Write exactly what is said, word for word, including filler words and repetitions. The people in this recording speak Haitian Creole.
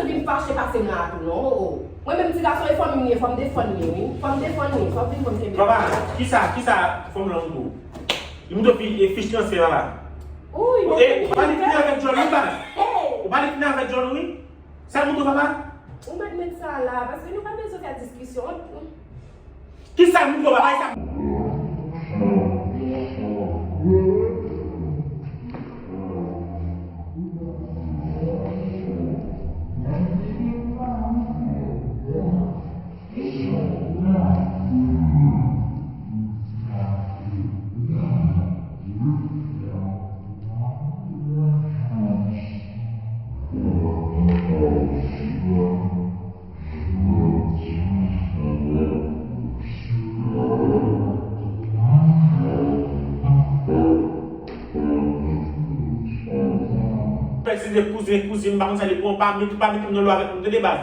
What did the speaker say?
Vin fache pase m la tou non, o, o. Mwen menm ti gason e fanmi m li ye, fò m defann li, wi. Fò m defann li, fò m vin konn kenbe. Papa, kisa, kisa fanm lan moutre w? Li moutre w fi, e, fich transfè, papa. Wi, E, ou pa li fini avèk djòl, wi, papa. Hey! Ou pa li fini avèk djòl, wi. Sa l moutre w, papa? Ou mèt met sa la, paske nou pa bezwen fè diskisyon. Kisa l moutre w, papa? Kisa Fè si se kouzen, kouzin, m pa konn sa li pran, pa met, pa met m nan lwa avèk moun, tande baz.